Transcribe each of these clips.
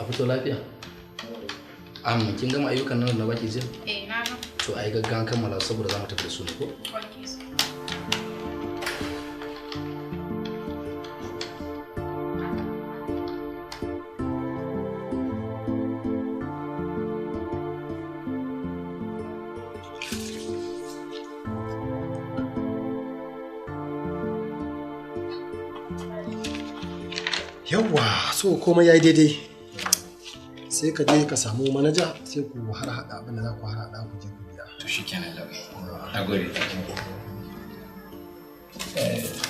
A fito lafiya? Am, kin gama ayyukan nan da baki jiya? Eh, na gama. To ai gaggawan kammala saboda za mu tafi da su ne ko? Okay, sir. Yawwa, so komai ya yi daidai. Sai ka je ka samu manaja sai ku har haɗa abin da za ku har haɗa ku je ku biya. To shi kenan labai. Na gode.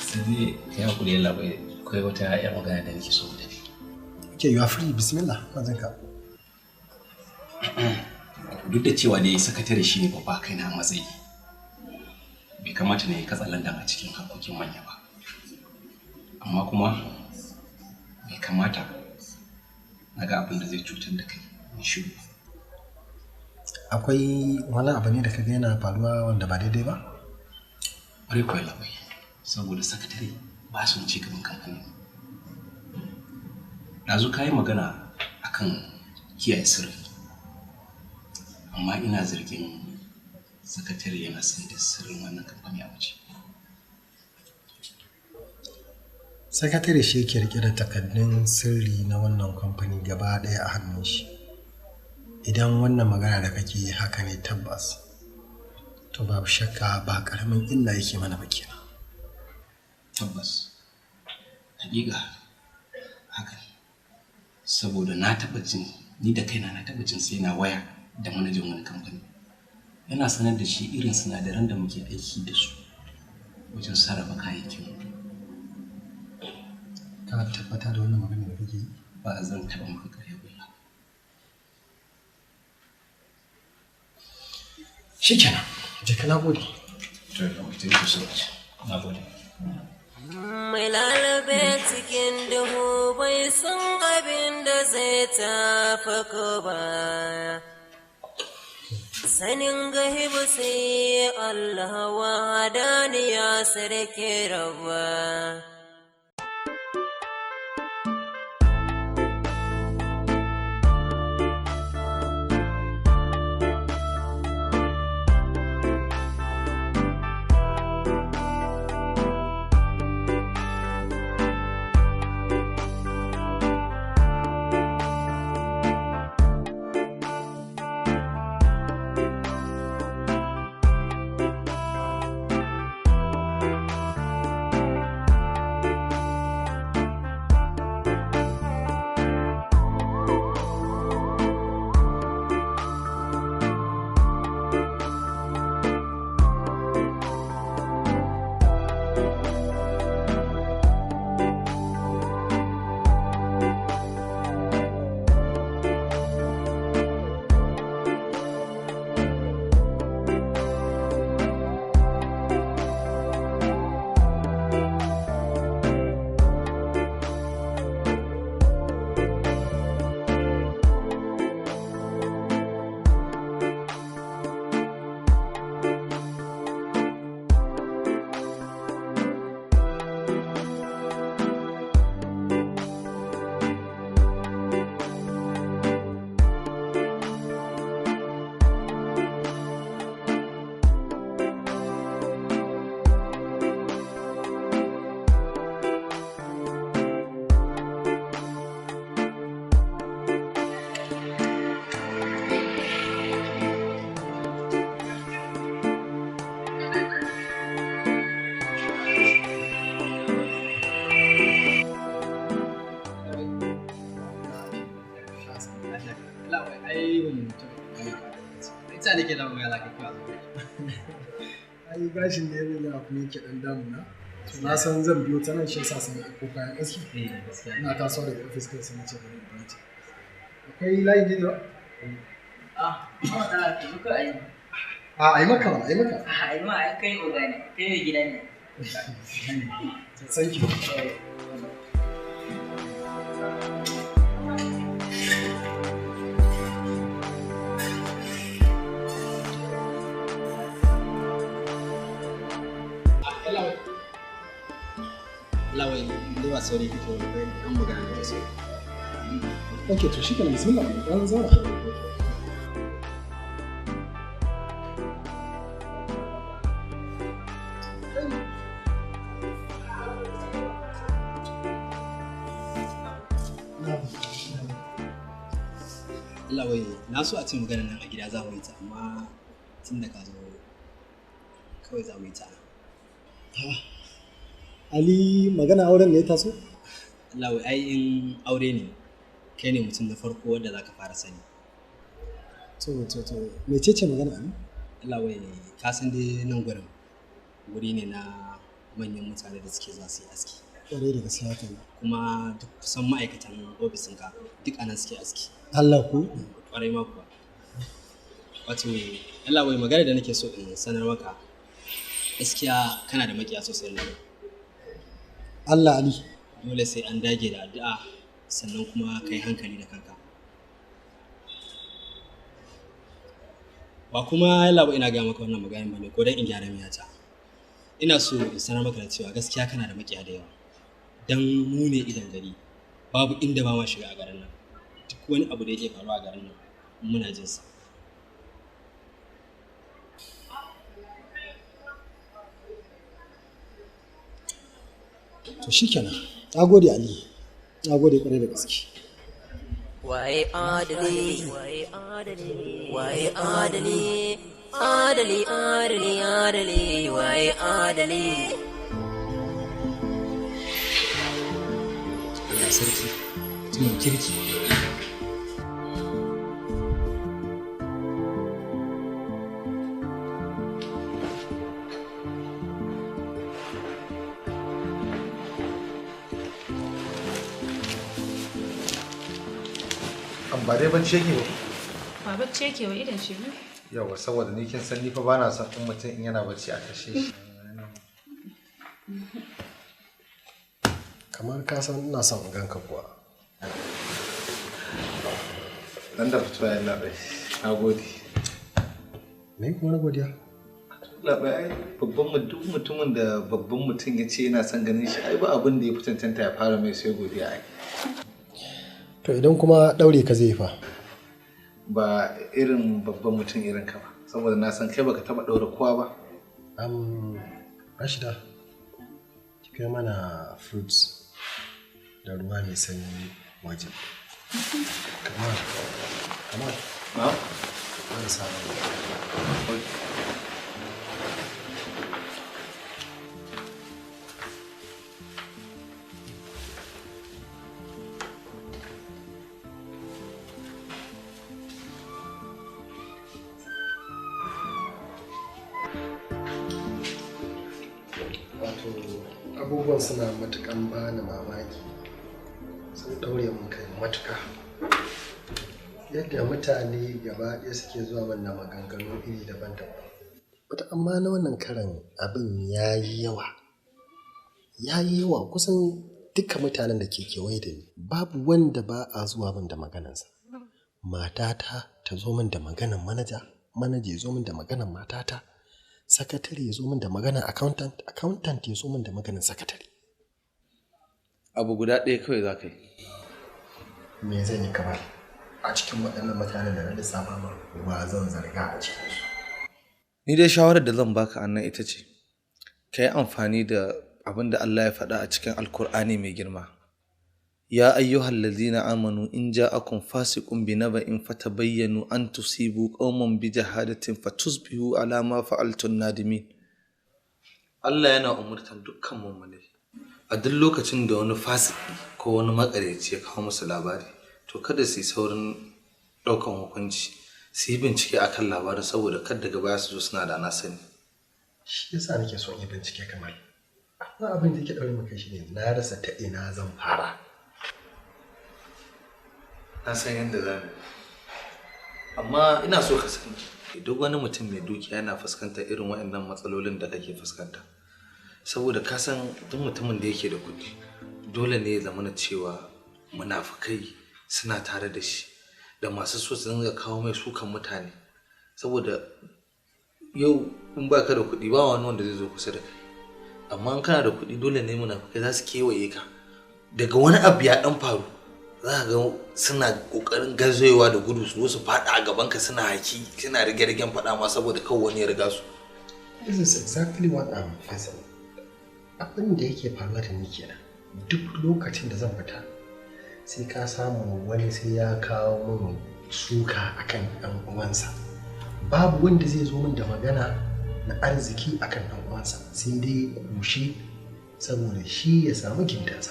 Sai dai ka yi hakuri labai, akwai wata 'yar magana da nake so mu tafi. Okay, you are free. Bismillah, na ka. Duk da cewa dai sakatare shi ne babba kaina a matsayi. Bai kamata na yi katsalandan a cikin harkokin manya ba. Amma kuma bai kamata na ga abin da zai cutar da kai in shiru. Akwai wani abu ne da ka ga yana faruwa wanda ba daidai ba? Ƙwarai kuwa labai, saboda sakatare ba su ci gaban kamfanin. Ɗazu ka yi magana akan kiyaye sirri, amma ina zargin sakatare yana son da sirrin wannan kamfani a waje. Sakatare shi yake rike da takardun sirri na wannan kamfani gaba ɗaya a hannun shi. Idan wannan magana da kake yi haka ne tabbas, to babu shakka ba ƙaramin illa yake mana ba kenan. Tabbas, hakika haka ne. Saboda na taɓa jin, ni da kaina na taɓa jin sai na waya da manajan wani kamfani. Yana sanar da shi irin sinadaran da muke aiki da su wajen sarrafa kayayyakin mu. Ka tabbata da wannan magana da kake yi? Ba zan taɓa maka ƙarya ba. Shikenan, je ka, na gode. To, thank you so much. Na gode. Mai lalabe cikin duhu bai san abin da zai tafi ba. Sanin gaibu sai Allah wahadaniya sarki rabba. Ai gashin da ya rage abu ne ke dan damuna. To na san zan biyo ta nan shi yasa sai na ɗauko kayan aski. Ina tasowa daga ofis kai sai na ce bari in biyo. Akwai layi ne da Ah, ba matsala, ka zo kawai a yi. A ai maka mana, ai maka. A yi ma, ai kai oga ne, kai mai gida ne. Thank you. Lawai, ne ba sauri kike wani an magana da so. Okay, to shi kenan, bismillah, dan zauna. Allah wai na so a ce maganar nan a gida za mu yi ta, amma tun da ka zo kawai za mu yi ta. Ali, magana auren ne ya taso? Allah wai ai in aure ne kai ne mutum na farko wanda za ka fara sani. To, mecece magana Ali? Allah wai ka san dai nan gurin wuri ne na manyan mutane da suke zuwa su yi aski. Ƙwarai da gaske haka ne. Kuma duk kusan ma'aikatan ofisinka duk anan suke aski. Allah ku? Ƙwarai ma kuwa. Wato Allah wai magana da nake so in sanar maka, gaskiya kana da maƙiya sosai nan. Allah Ali. Dole sai an dage da addu'a sannan kuma ka yi hankali da kanka. Ba kuma yalla ba ina gaya maka wannan maganin bane ko dan in gyara miyata. Ina so in sanar maka da cewa gaskiya kana da maƙiya da yawa. Dan mu ne idan gari, babu inda ba ma shiga a garin nan. Duk wani abu da yake faruwa a garin nan muna jin sa. To shikenan. Na gode Ali. Na gode kwarai da gaske. Waye adali, waye adali, waye adali, adali, adali, adali, waye adali. Allah sarki, mutumin kirki. Ba dai bacci yake ba. Ba bacci yake ba, idan shi biyu. Yawa, saboda ni kin san ni fa bana son in mutum in yana bacci a tashe shi. Kamar ka san ina son in ganka kuwa. Dan da fitowa ya labai. Na gode. Me kuma na godiya? Labai ai babban duk mutumin da babban mutum ya ce yana son ganin shi ai ba abin da ya fi cancanta ya fara mai sai godiya ai. To idan kuma ɗaure ka zai fa? Ba irin babban mutum irin ka ba, saboda na san kai baka taɓa ɗaure kowa ba. Rashida, ki kai mana fruits da ruwa mai sanyi waje. Kamal, Kamal. Na'am? Zan samu. Wato abubuwan suna matukan bani mamaki, sun ɗaure mun kai matuka. Yadda mutane gaba ɗaya suke zuwa mana maganganu iri daban-daban. Wata amma na wannan karan abin ya yi yawa. Ya yi yawa kusan duka mutanen da ke kewaye da ni babu wanda ba a zuwa min da maganansa. Matata ta zo min da maganan manaja, manaja ya zo min da maganan matata, sakatare ya zo min da maganan accountant, accountant ya zo min da maganan sakatare. Abu guda ɗaya kawai za ka yi. Me zan yi kamar? A cikin waɗannan mutanen da na lissafa ma wa zan zarga a cikinsu? Ni dai shawarar da zan baka annan ita ce, ka yi amfani da abin da Allah ya faɗa a cikin Alkur'ani mai girma. Ya ayyuhal ladzina amanu in ja'akum fasiqun binaba'in fatabayyanu an tusibu qauman bijahadatin fatusbihu ala ma fa'altum nadimin. Allah yana umurtan dukkan mummunai a duk lokacin da wani fasiki ko wani maƙaryaci ya kawo musu labari, to kada su yi saurin ɗaukan hukunci, su yi bincike akan labarin saboda kar daga baya su zo suna da na sani. Shi yasa nake son yi bincike kamar. Amma abin da yake ɗaure min kai shine na rasa ta ina zan fara. Na san yadda za mu yi. Amma ina so ka sani duk wani mutum mai dukiya yana fuskantar irin waɗannan matsalolin da kake fuskanta. Saboda ka san duk mutumin da yake da kuɗi dole ne ya zamana cewa munafukai suna tare da shi da masu so su dinga kawo mai sukan mutane. Saboda yau in baka da kuɗi ba wani wanda zai zo kusa da kai. Amma in kana da kuɗi dole ne munafukai za su kewaye ka. Daga wani abu ya ɗan faru Za ka ga suna ƙoƙarin garzayowa da gudu su zo su faɗa a gabanka suna haki, suna rige-rigen faɗa ma saboda kawai wani ya riga su. This is exactly what I'm facing. Abin da yake faruwa da ni kenan. Duk lokacin da zan fita sai ka samu wani sai ya kawo min suka akan ɗan uwansa. Babu wanda zai zo min da magana na arziki akan ɗan uwansa sai dai kushe saboda shi ya samu gindansa.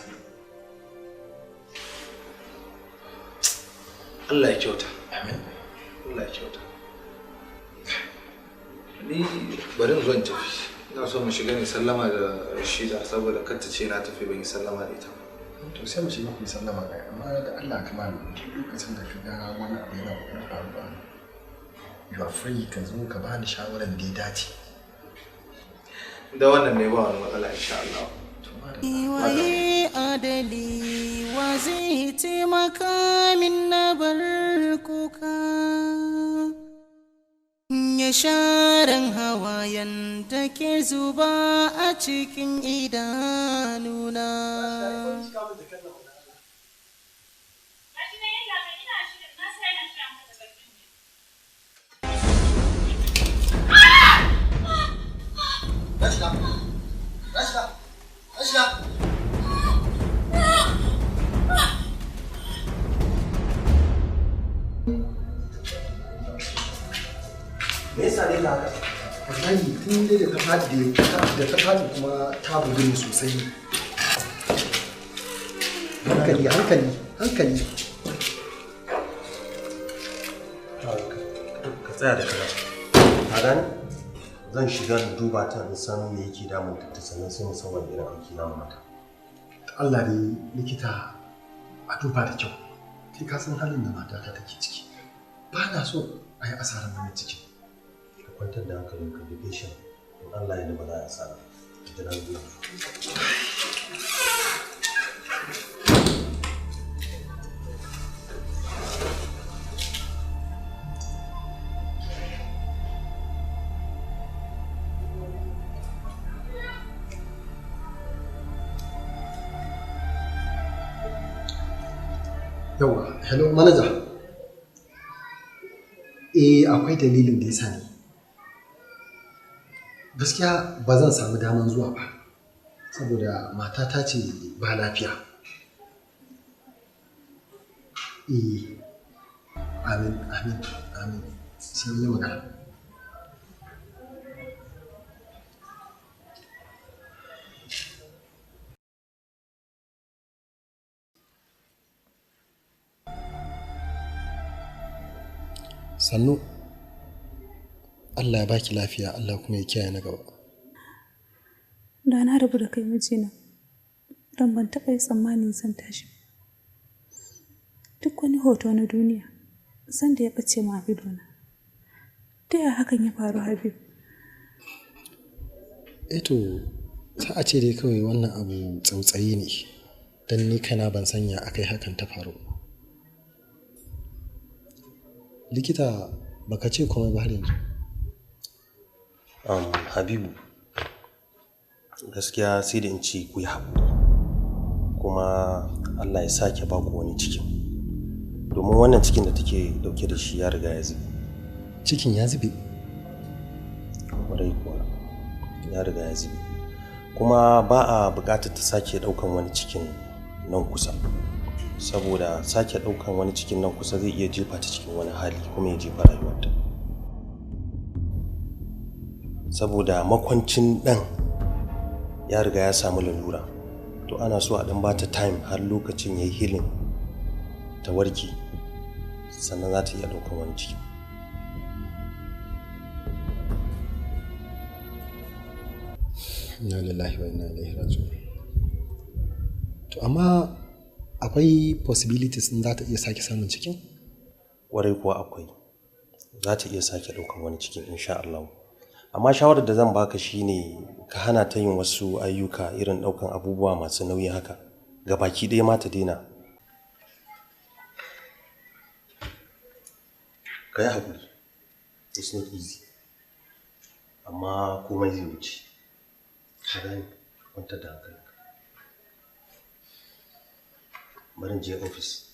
Allah ya kyauta. Amin. Allah ya kyauta. Ni bari in zo in tafi. Ina so mu shiga ne sallama da Rashida saboda kar ta ce na tafi ban yi sallama da ita ba. To sai mu shiga ku yi sallama kai, amma da Allah kamar duk lokacin da ka ga wani abu yana kokarin faruwa, you are free ka zo ka bani shawaran da ya dace. Da wannan ne ba wani matsala insha Allah. Waye adali, wa zai taimaka min na bar kuka, ya sharan hawayen da ke zuba a cikin idanuna. Rashida! Rashida! Rashida! Me yasa ne ka haka? Wallahi tun dai da ta faɗi da ta faɗi kuma ta bugu ni sosai. Hankali, hankali, hankali. Ka tsaya da kana. Ka gane? Zan shiga in duba ta in san me yake damun ta, sannan sai mu san wani irin aiki za mu mata. Allah dai likita a duba da kyau. Kai ka san halin da matata take ciki. Ba na so a yi asarar wannan cikin. Ka kwantar da hankalinka, be patient. In Allah ya yarda ba za a yi asara. Ka jira zuwa. Yawwa, hello manager. Eh, akwai dalilin da ya sa ni. Gaskiya ba zan samu daman zuwa ba, saboda matata ce ba lafiya. Eh, amin, amin, amin. Sai mun yi magana. Sannu, Allah ya baki lafiya, Allah kuma ya kiyaye na gaba. Da na rabu da kai mijina, don ban taɓa yi tsammanin zan tashi ba. Duk wani hoto na duniya, san da ya ɓace ma a idona. Ta yaya hakan ya faru, Habib? Eh to, za a ce dai kawai wannan abu tsautsayi ne, don ni kaina ban sanya akai hakan ta faru. Likita, baka ce komai ba har yanzu. Habibu, gaskiya sai da in ce ku yi haƙuri, kuma Allah ya sake ba ku wani cikin. Domin wannan cikin da take dauke da shi ya riga ya zube. Cikin ya zube? Kwarai kuwa, ya riga ya zube. Kuma ba a buƙatar ta sake ɗaukan wani cikin nan kusa. Saboda sake ɗaukan wani cikin nan kusa zai iya jefa ta cikin wani hali kuma ya jefa rayuwarta. Saboda makwancin ɗan ya riga ya samu lalura. To ana so a ɗan bata time har lokacin ya yi healing, ta warke, sannan za ta iya ɗaukan wani ciki. Inna lillahi wa inna ilaihi raji'un. To amma akwai possibilities din za ta iya sake samun cikin? Kwarai kuwa akwai. Za ta iya sake ɗaukan wani cikin insha Allah. Amma shawarar da zan baka shine ka hana ta yin wasu ayyuka irin ɗaukan abubuwa masu nauyi haka. Gabaki ɗaya ma ta daina. Ka yi haƙuri. It's not easy. Amma komai zai wuce. Ka gane, kwantar da hankalinka. Bari in je ofis.